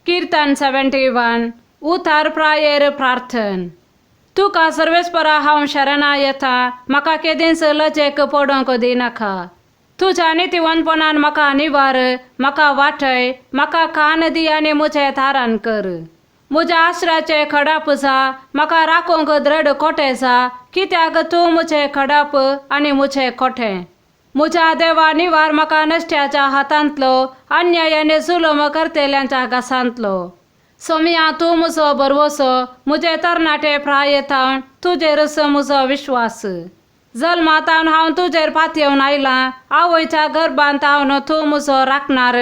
कीर्तन 71. उतार प्रायेर प्रार्थन. तुका सर्वेस्परा हांव शरणा येता, म्हाका केदींच लजेक पडोवंक दिनाका. तुज्या नितीवंतपणान म्हाका निवार, म्हाका वाटय, म्हाका कान दी आनी म्हजें तारण कर. म्हज्या आश्राचे खडाप जा, म्हाका राखूंक दृढ कोटे जा, कित्याक तूं म्हजें खडाप आनी म्हजें कोटें. म्हज्या देवा निवार म्हाका नश्ट्याच्या हातांतलो, अन्याय आनी जुलूम करतल्यांच्या घासांतलो. सोमया तूं म्हजो भरवसो, म्हजे तरणाटे प्रायेतावन तुजेरच म्हजो विश्वास. जल्मातावन हांव तुजेर पातयेवन आयलां, आवयच्या गर्भांत हांव तूं म्हजो राखणार,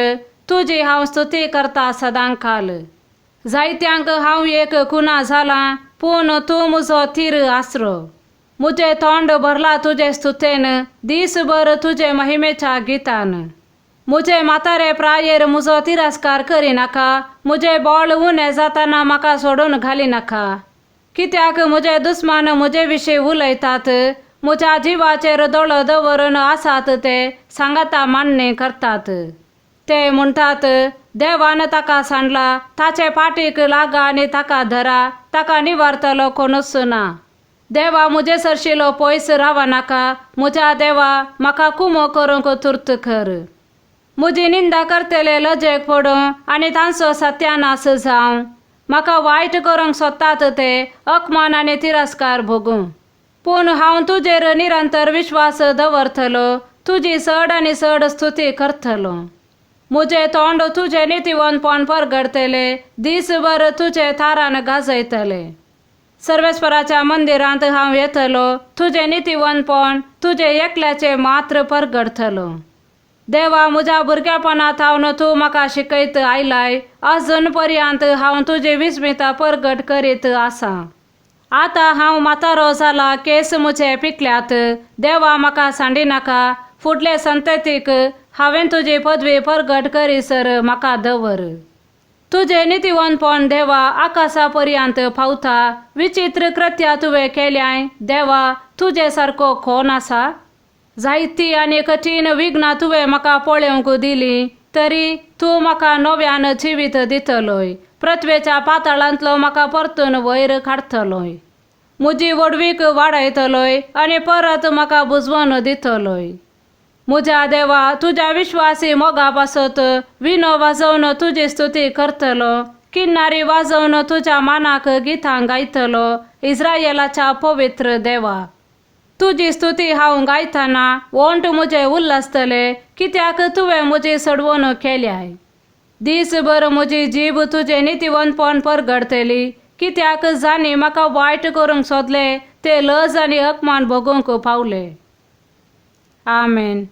तुजी हांव स्तुती करता सदांकाल. जायत्यांक हांव एक खुना जालां, पूण तूं म्हजो तीर आसरो. म्हजें तोंड भरलां तुजे स्तुतेन, दीसभर तुजे महिमेच्या गितान. म्हजे म्हातारे प्रायेर म्हजो तिरस्कार करिनाका, म्हजें बळ उणें जातना म्हाका सोडून घालिनाका. कित्याक म्हजे दुस्मान म्हजे विशीं उलयतात, म्हज्या जिवाचेर दोळो दवरून आसात ते सांगाता मान्य करतात. ते म्हणटात, देवान ताका सांडला, ताचे पाटीक लागा आनी ताका धरा, ताका निवारतलो कोणूच ना. देवा म्हजे सरशिलो पयस रावनाका, म्हज्या देवा म्हाका कुमो करूंक तुर्त कर. म्हजी निंदा करतले लजेक पडूं आनी तांचो सत्यानाश जावं. म्हाका वायट करूंक सोदतात ते अपमान आनी तिरस्कार भोगूं. पूण हांव तुजेर निरंतर विश्वास दवरतलो, तुजी चड आनी चड स्तुती करतलो. म्हजें तोंड तुजें नितीवंतपण परगडतले, दीसभर तुजें तारान गाजयतले. सर्वेस्पराच्या मंदिरांत हांव येतलो, तुजें नितीवंतपण तुजें एकल्याचें मात्र परगडतलो. देवा म्हज्या भुरगेपणांत हांव तूं म्हाका शिकयत आयलाय, अजून पर्यंत हांव तुजी विस्मिता परगट करीत आसा. आतां हांव म्हातारो जाला, केंस म्हजे पिकल्यात. देवा म्हाका सांडिनाका, फुडले संततीक हांवें तुजी पदवी परगट करीसर म्हाका दवर. तुजें नितीवंतपण देवा आकाशा पर्यंत पावता, विचित्र कृत्या तुवें केल्याय देवा, तुजे सारको कोण आसा? जायती आनी कठीण विघ्नां तुवें म्हाका पळोवंक दिली, तरी तूं म्हाका नव्यान जिवीत दितलोय, पृथ्वेच्या पातळांतलो म्हाका परतून वयर काडटलोय. म्हजी व्हडवीक वाडयतलोय आनी परत म्हाका बुजवण दितलोय. म्हज्या देवा तुज्या विश्वासी मोगा पासत विनो वाजोवन तुजी स्तुती करतलो, किन्नारी वाजोवन तुज्या मानाक गितां गायतलो, इस्रायलाच्या पवित्र देवा. तुजी स्तुती हांव गायतना ओंठ म्हजे उल्हासतले, कित्याक तुवें म्हजी सडवण केल्याय. दीसभर म्हजी जीब तुजें नितीवंतपण परगडतली, कित्याक जांणी म्हाका वायट करूंक सोदले ते लज आनी अपमान भोगूंक पावले. आमेन.